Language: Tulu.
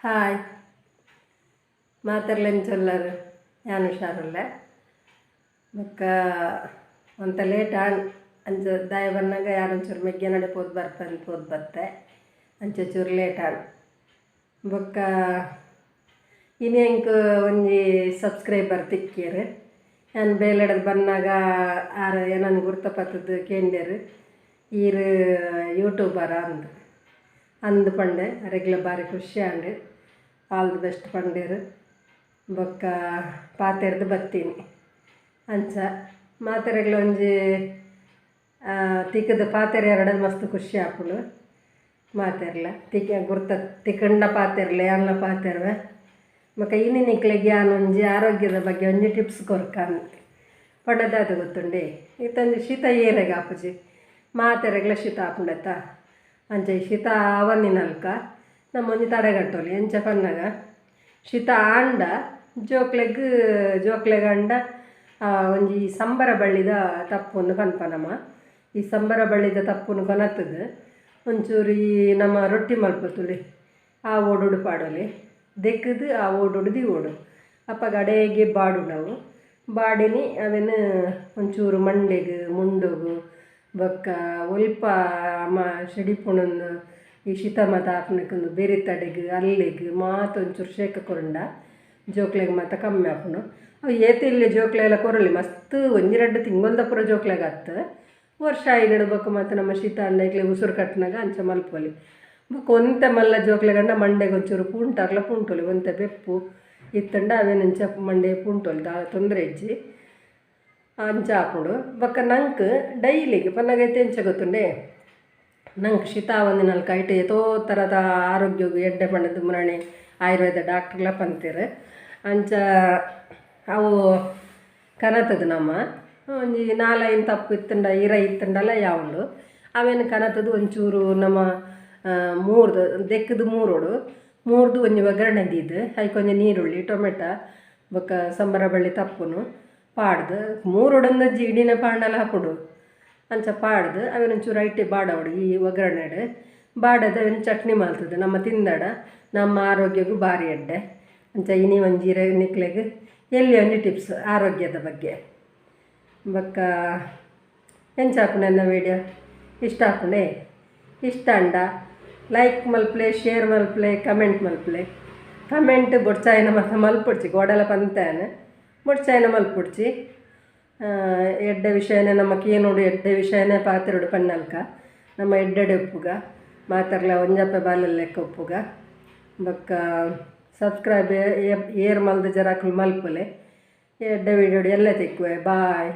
ಹಾಯ್ ಮಾತೆರ್ಲೆಂಚೊಲ್ಲರ್ ಯಾನ್ ಹುಷಾರುಲ್ಲೆ ಬೊಕ್ಕ ಒಂತೆ ಲೇಟ್ ಆಂಡ್. ಅಂಚ ದಾಯೆ ಬನ್ನಗ ಯಾನ್ ಒಂಚೂರು ಮೆಗ್ಯನಡೆ ಪೋದು ಬರ್ಪೆಂದ್ ಪೋದು ಬತ್ತೆ. ಅಂಚ ಚೂರು ಲೇಟ್ ಆಂಡ್. ಬೊಕ್ಕ ಇನಿ ಎಂಕ್ ಒಂಜಿ ಸಬ್ಸ್ಕ್ರೈಬರ್ ತಿಕ್ಕಿಯೆರ್. ಯಾನ್ ಬೇಲೆಡ್ದ್ ಬನ್ನಗ ಆರ್ ಎನನ್ ಗುರ್ತ ಪತ್ತ್ದ್ ಕೇಂಡೆರ್, ಈರ್ ಯೂಟ್ಯೂಬರಾ ಅಂದ್. ಅಂದ್ ಪಂಡೆ. ಅರೆಗ್ಲ ಬಾರಿ ಖುಷಿ ಆಂಡ್. ಆಲ್ ದಿ ಬೆಸ್ಟ್ ಪಂಡೆರ್. ಬೊಕ್ಕ ಪಾತೆರ್ದ್ ಬತ್ತೀನಿ. ಅಂಚ ಮಾತೆರೆಗ್ಲ ಒಂಜಿ ತಿಕ್ಕ್ದ್ ಪಾತೆರ್ಯೆರಡ ಮಸ್ತ್ ಖುಷಿ ಆಪುಂಡು. ಮಾತೆರ್ಲ ತಿಕ್ಕ ಗುರ್ತ ತಿಕ್ಕಂಡ ಪಾತೆರ್ಲೆ, ಯಾನ್ಲ ಪಾತೆರುವೆ. ಬೊಕ್ಕ ಇನಿ ನಿಕ್ಲೆಗ್ ಯಾನ್ ಒಂಜಿ ಆರೋಗ್ಯದ ಬಗ್ಗೆ ಒಂಜಿ ಟಿಪ್ಸ್ ಕೊರ್ಕಂದ್. ಪಂಡ ದಾದ ಗೊತ್ತುಂಡೆ, ಇತ್ತೊಂಜಿ ಶೀತ ಏರೆಗ್ ಆಪುಜಿ? ಮಾತೆರೆಗ್ಲ ಶೀತ ಆಪುಂಡತ್ತ? ಅಂಚ ಈ ಶೀತ ಆವಂದಿನಲ್ಕ ನಮ್ಮ ಒಂಜಿ ತಡೆಗಟ್ಟೊಲಿ. ಎಂಚ ಪನ್ನಗ, ಶೀತ ಆಂಡ ಜೋಕ್ಲೆಗ್ ಜೋಕ್ಲೆಗ್ ಆಂಡ ಒಂಜಿ ಸಂಬರ ಬಳ್ಳಿದ ತಪ್ಪುಂದು ಪನ್ಪ ನಮ. ಈ ಸಂಬರ ಬಳ್ಳಿದ ತಪ್ಪುನು ಕೊನತ್ತ್ದ್ ಒಂಚೂರು ಈ ನಮ್ಮ ರೊಟ್ಟಿ ಮಲ್ಪೊತುಲಿ, ಆ ಓಡುಡು ಪಾಡೊಲಿ. ದೆಕ್ಕ್ದ್ ಆ ಓಡುಡು ದೀವೊಡು. ಅಪಗ ಅಡೇಗೆ ಬಾಡುಂಡವು. ಬಾಡಿನಿ ಅವೆನ್ ಒಂಚೂರು ಮಂಡೆಗ್, ಮುಂಡೊಗು, ಬೊಕ್ಕ ಒಲ್ಪ ಮ ಸಿಡಿಪುಂಡೊಂದು ಈ ಶೀತ ಮಾತ ಆಪುನಕಂದು ಬೆರಿತಡೆಗ್, ಅಲ್ಲೆಗ್ ಮಾತ ಒಂಚೂರು ಶೇಕ ಕೊರುಂಡ ಜೋಕ್ಲೆಗ್ ಮಾತ ಕಮ್ಮಿ ಆಪುಂಡು. ಅವು ಏತ್ ಎಲ್ಯ ಜೋಕ್ಲೆಲ ಕೊರೊಲಿ. ಮಸ್ತ್ ಒಂಜಿ ರಡ್ಡ್ ತಿಂಗೊಲ್ದ ಪೂರ ಜೋಕ್ಲೆಗ್ ಅತ್ತ್. ವರ್ಷ ಆಯಿನಡ್ ಬೊಕ್ಕ ಮಾತ ನಮ್ಮ ಶೀತ ಆಂಡ ಐಕ್ಲೆಗ್ ಉಸುರು ಕಟ್ಟುನಗ ಅಂಚ ಮಲ್ಪೊಲಿ. ಬೊಕ್ಕ ಒಂತೆ ಮಲ್ಲ ಜೋಕ್ಲೆಗಂಡ ಮಂಡೆಗ್ ಒಂಚೂರು ಪೂಂಟರ್ಲ ಪೂಂಟೊಲಿ. ಒಂತೆ ಬೆಪ್ಪು ಇತ್ತಂಡ ಅವೆನ್ ಇಂಚ ಮಂಡೆ ಪೂಂಟೊಲಿ, ದಾಲ ತೊಂದರೆ ಇಜ್ಜಿ. ಅಂಚ ಆಪುಂಡು. ಬೊಕ್ಕ ನಂಕ್ ಡೈಲಿಗ್ ಪನ್ನಗ ಇತ್ತೆ ಎಂಚ ಗೊತ್ತುಂಡೆ, ನಂಕ್ ಶೀತ ಆವಂದಿನಲ್ಕ ಐಟ್ ಏತೋ ಥರದ ಆರೋಗ್ಯಗ್ ಎಡ್ಡೆ ಪಂಡ್ದ್ ಮುರಾನಿ ಆಯುರ್ವೇದ ಡಾಕ್ಟ್ರ್ಲ ಪಂತೆರ್. ಅಂಚ ಅವು ಕನತುದು ನಮ್ಮ ಒಂಜಿ ನಾಲೈನ್ ತಪ್ಪು ಇತ್ತುಂಡ, ಇರೆ ಇತ್ತುಂಡಲ ಯಾವುಂಡು. ಅವೆನ್ ಕನತುದು ಒಂಚೂರು ನಮ ಮೂರ್ದು ದೆಕ್ಕ್ದ್ ಮೂರೊಡು. ಮೂರ್ದು ಒಂಜಿ ಒಗ್ಗರಣೆ ದೀದ್ ಐಕ್ ಒಂಜಿ ನೀರುಳ್ಳಿ, ಟೊಮೆಟ, ಬೊಕ್ಕ ಸಂಬರ ಬಳ್ಳಿ ತಪ್ಪುನು ಪಾಡ್ದ್, ಮೂರೊಡೊಂದು ಇಡಿನ ಪಾಂಡಲ ಆಪುಂಡು. ಅಂಚ ಪಾಡ್ದ್ ಅವೆನ್ ಒಂಚೂರು ಐಟೆ ಬಾಡವೊಡು. ಈ ಒಗ್ಗರಣೆಡ್ ಬಾಡದ್ ಅವೆನ್ ಚಟ್ನಿ ಮಲ್ತುದು ನಮ್ಮ ತಿಂದಡ ನಮ್ಮ ಆರೋಗ್ಯಗ್ ಬಾರಿ ಎಡ್ಡೆ. ಅಂಚ ಇನಿ ಒಂಜಿ ನಿಕ್ಲೆಗ್ ಎಲ್ಯ ಒಂಜಿ ಟಿಪ್ಸ್ ಆರೋಗ್ಯದ ಬಗ್ಗೆ. ಬೊಕ್ಕ ಎಂಚ ಆಪುಂಡು ಎನ್ನ ವೀಡಿಯೋ? ಇಷ್ಟ ಆಪುಂಡೆ? ಇಷ್ಟ ಆಂಡ ಲೈಕ್ ಮಲ್ಪುಲೆ, ಶೇರ್ ಮಲ್ಪುಲೆ, ಕಮೆಂಟ್ ಮಲ್ಪುಲೆ. ಕಮೆಂಟ್ ಬೊಡ್ಚಾಯಿನ ಮಾತ ಮಲ್ಪೊಡ್ಚಿ, ಗೋಡಲ ಪಂತಾನ್ ಬೊಡ್ಚಾಯಿನ ಮಲ್ಪೊಡ್ಚಿ. ಎಡ್ಡೆ ವಿಷಯನೇ ನಮ್ಮ ಕೇನೋಡು, ಎಡ್ಡೆ ವಿಷಯನೇ ಪಾತೆರೊಡು ಪನ್ನಲ್ಕ ನಮ್ಮ ಎಡ್ಡೆಡೆ ಉಪ್ಪುಗ. ಮಾತೆರ್ಲ ಒಂಜಪ್ಪೆ ಬಾಲೆಲ್ ಲೆಕ್ಕ ಉಪ್ಪುಗ. ಬೊಕ್ಕ ಸಬ್ಸ್ಕ್ರೈಬ್ ಏರ್ ಮಲ್ದ ಜರಾಕುಲು ಮಲ್ಪುಲೆ. ಎಡ್ಡೆ ವೀಡಿಯೋಡು ಎಲ್ಲ ತಿಕ್ಕುವೆ. ಬಾಯ್.